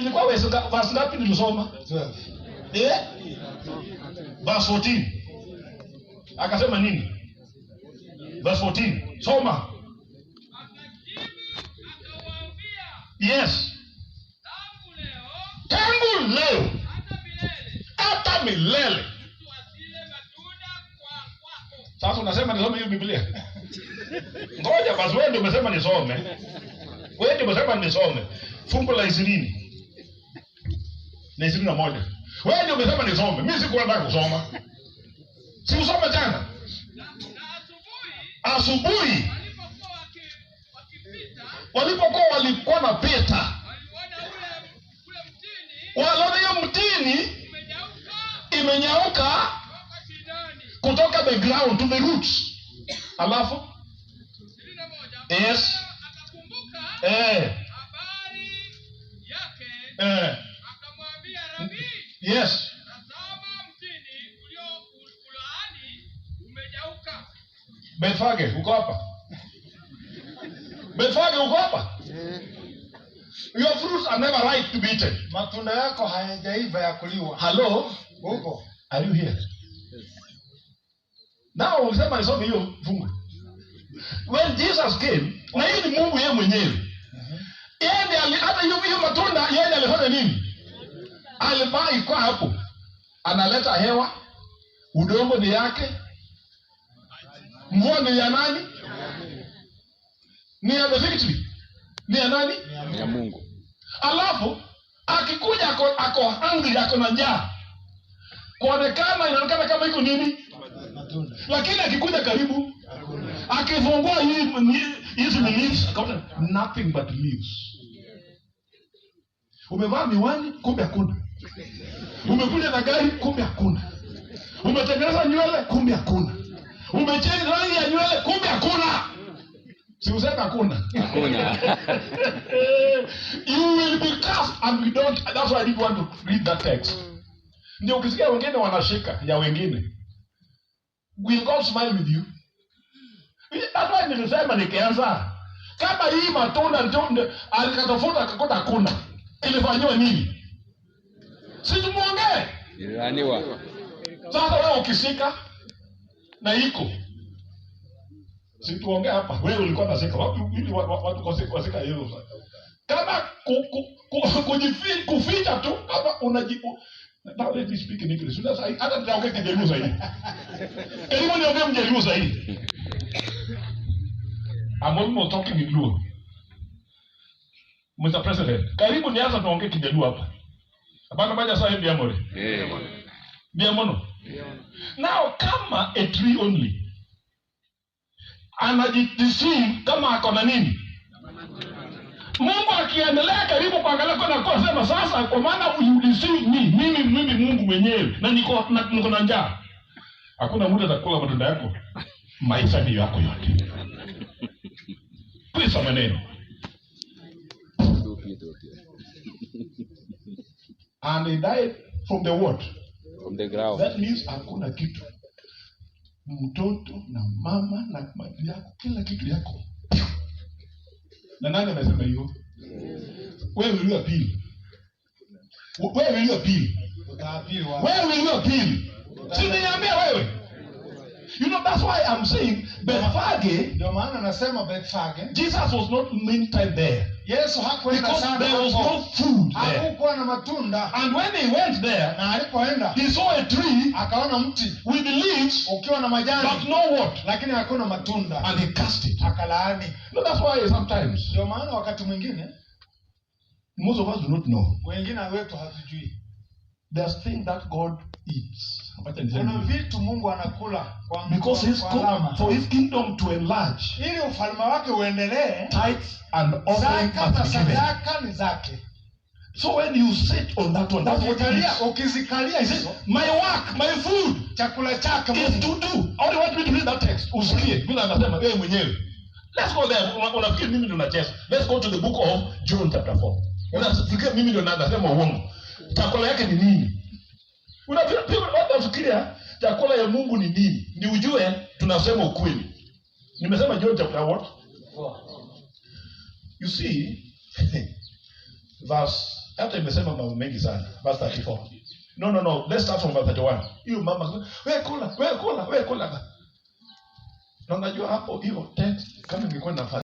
Ilikuwa verse ngapi nilisoma? 12. Eh? Verse 14. Akasema nini? Verse 14. Soma. Akajibu akawaambia, "Tangu leo Tangu leo hata milele hata milele. Mtu asile matunda kwako." Sasa unasema nisome hiyo Biblia? Ngoja basi, wewe ndio umesema nisome. Wewe ndio umesema nisome. Fungu la 20 na 21. Wewe ndio umesema nisome. Mimi sikuwa nataka kusoma. Si usome tena. Na asubuhi Asubuhi walipokuwa wakipita, walipokuwa walikuwa na pita, waliona ule mtini waliona hiyo mtini umenyauka imenyauka toka shinani. Kutoka the ground to the roots. Alafu 21. Akakumbuka habari yake, akamwambia, "Rabi, tazama mtini ulio ulaani umenyauka." Bethfage, uko hapa? Bethfage, uko hapa? Your fruits are never ripe to be eaten. Matunda yako hayajaiva ya kuliwa. Hello? Uko. Are you here? Now ukisema nisome hiyo fungu. When Jesus came, na hii ni Mungu yeye mwenyewe. Yeye ndiye hata hiyo matunda yeye ndiye alifanya nini? Alivaa iko hapo. Analeta hewa, udongo ni yake, mvua ni ya nani? Ni ya the fig tree. Ni ya nani? Ya Mungu. Alafu akikuja ako hungry, ako na njaa. Kuonekana inaonekana kama iko nini? Matunda. Lakini akikuja karibu, akifungua hizi ni leaves, akaona nothing but leaves. Umevaa miwani, kumbe hakuna. Umekuja na gari, kumbe hakuna. Umetengeneza nywele, kumbe hakuna. Umechange rangi ya nywele, kumbe hakuna. Si useme hakuna? Hakuna. You will be cast and we don't. That's why I didn't want to read that text. Ndio ukisikia wengine wanashika ya wengine, will God smile with you? That's why nilisema nikianza, kama hii matunda ndio alikatafuta akakuta hakuna, ilifanyiwa nini? Si tumuongee? Ililaaniwa. Sasa wewe ukishika na iko, si tuongee hapa? Wewe ulikuwa unashika wapi? Ili watu wasika hiyo kama kuficha tu kama unaji. Now let me speak in English. Sasa hata nitaongea Kijaluo zaidi. Karibu niongee Mjaluo zaidi. I'm almost talking in Luo. Mr. President, karibu nianza tuongee Kijaluo hapa. Hapana baja sasa hivi amore. Eh. Biamono. Now kama a tree only anajideceive kama ako na nini? Mungu akiendelea karibu kuangalia kona kwa sema, "Sasa kwa maana you deceive me, mimi Mungu mwenyewe na niko na njaa. Hakuna mtu atakula matunda yako maisha ni yako yote." Kwisha maneno. Tupie, tupie. And he died from the what? From the ground. That means hakuna kitu. Mtoto na mama na mali yako, kila kitu yako. Na nani amesema hiyo? Wewe ulio pili. Wewe ulio pili. Utaapiliwa. Wewe ulio pili. Si niambia wewe. That's why I'm saying Bethphage, Ndio maana nasema Bethfage, Jesus was not many time there. Yesu hakuenda Because sana there was hapo. no food there. Hakukuwa na matunda. And when he went there, Na alipoenda he saw a tree akaona mti with leaves, ukiwa na majani, but no what? Lakini hakuna matunda, And he cast it. Akalaani. No, that's why sometimes Ndio maana wakati mwingine most of us do not know. Wengine wetu hatujui There's things that God eats. Wacha niseme kuna hivi. Vitu Mungu anakula kwa, Because kwa alama. for his kingdom to enlarge, Ili ufalme wake uendelee, tithes and offering zaka na must be given. Sadaka ni zake. So when you sit on that one, that's what it Ukikalia, is. ukizikalia He says, hizo "My work, my food chakula chake is Mungu to do." I only want me to read that text. Usikie vile anasema yeye mwenyewe. Let's go there. Unafikiri mimi ndio nacheza? Let's go to the book of John chapter 4. Unafikiri mimi ndio nasema uongo? Chakula yake ni nini? Unafikiri watu wanafikiria chakula ya Mungu ni nini? Ni ujue tunasema ukweli. Nimesema John chapter what? You see, verse Hata imesema mambo mengi sana. Verse 34. No. Let's start from verse 31. Hiyo mama akasema, "We kula, we kula, we kula." Na unajua hapo hiyo text, kama ingekuwa nafasi